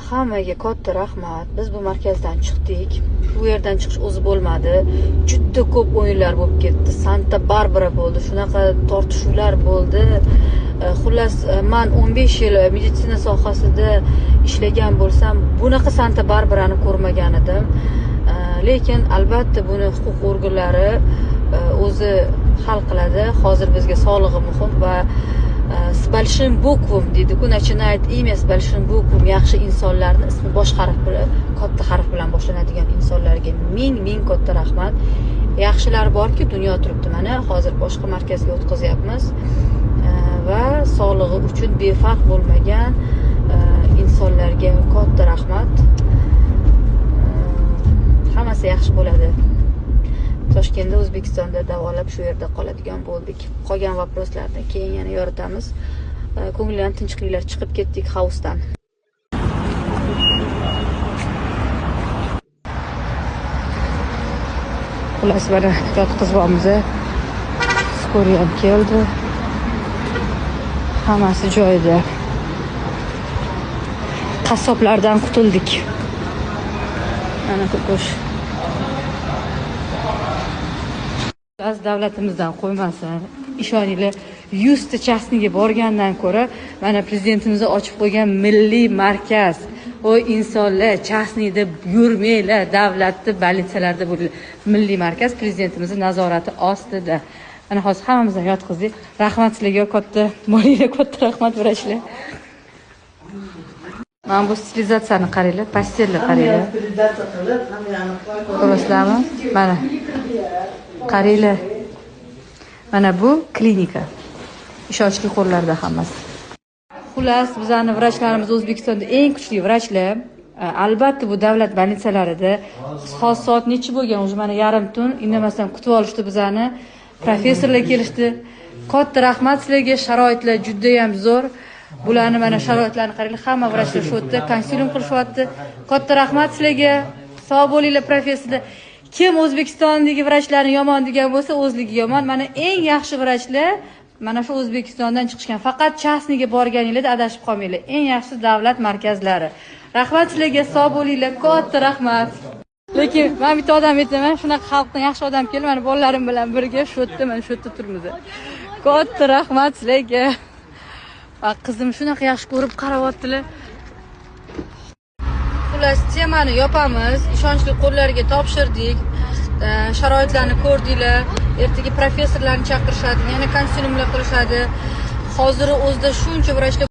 Hammaga katta rahmat. Biz bu markazdan chiqdik. Bu yerdan chiqish o'zi bo'lmadi. Juda ko'p o'yinlar bo'lib ketdi. Santa Barbara bo'ldi. Shunaqa tortishuvlar bo'ldi. Xullas, man 15 yil meditsina sohasida ishlagan bo'lsam, bunaqa Santa Barbarani ko'rmagan edim. Lekin albatta buni huquq organlari o'zi hal qiladi. Hozir bizga sog'lig'i muhim va с большим буквом deydi-ku, начинает имя с большим буквом, yaxshi insonlarni ismi bosh harf bilan, katta harf bilan boshlanadigan insonlarga ming ming katta rahmat. Yaxshilar borki, dunyo turibdi. Mana hozir boshqa markazga o'tkazyapmiz. Va sog'lig'i uchun befarq bo'lmagan insonlarga katta rahmat. Hammasi yaxshi bo'ladi. Toshkentda, O'zbekistonda davolab shu yerda qoladigan bo'ldik. Qolgan вопрос larni keyin yana yoritamiz. Ko'ngillarni tinch qilinglar, chiqib ketdik xavfdan. Xullas, mana yotqizibmiz. Скорый ham keldi. Hammasi joyida. Qassoblardan qutuldik. Mana ko'kosh. Biz davlatimizdan qo'ymasin. Ishoninglar, 100 ta частныйga borgandan ko'ra, mana prezidentimiz ochib qo'ygan milliy markaz. O insonlar частныйda yurmanglar, davlatni больница larda bo'linglar. Milliy markaz prezidentimizning nazorati ostida. Mana hozir hammamizni yotqizdik. Rahmat sizlarga katta, bo'linglar, katta rahmat vrachlar. Mana bu stilizatsiyani qaranglar, постель ni qaranglar. Ko'rasizlarmi? Mana. Qaranglar. Mana bu klinika. Ishonchli qo'llarda hammasi. Xullas, bizning vrachlarimiz O'zbekistonda eng kuchli vrachlar. Albatta bu davlat больница larida hozir soat nechi bo'lgan? O'zi mana yarim tun, indamasdan kutib olishdi bizani. Professorlar kelishdi. Katta rahmat sizlarga, sharoitlar juda ham zo'r. Bularni mana sharoitlarni qaranglar, hamma vrachlar shu yerda konsilium qilishyapti. Katta rahmat sizlarga. Sog' bo'linglar professorlar. Kim O'zbekistondagi vrachlarni yomon degan bo'lsa, o'zligi yomon. Mana eng yaxshi vrachlar mana shu O'zbekistondan chiqishgan. Faqat частныйga borganinglarda adashib qolmanglar. Eng yaxshi davlat markazlari. Rahmat sizlarga, sog' bo'linglar. Katta rahmat. Lekin men bitta odam aytaman, shunaqa xalqdan yaxshi odam keldi, mana bolalarim bilan birga shu yerda, mana shu yerda turibmiz. Katta rahmat sizlarga. Va qizim shunaqa yaxshi ko'rib qarayaptilar. Xullas, temani yopamiz. Ishonchli qo'llarga topshirdik. Sharoitlarni ko'rdinglar. Ertaga professorlarni chaqirishadi, yana konsiliumlar qilishadi. Hozir o'zida shuncha vrachlar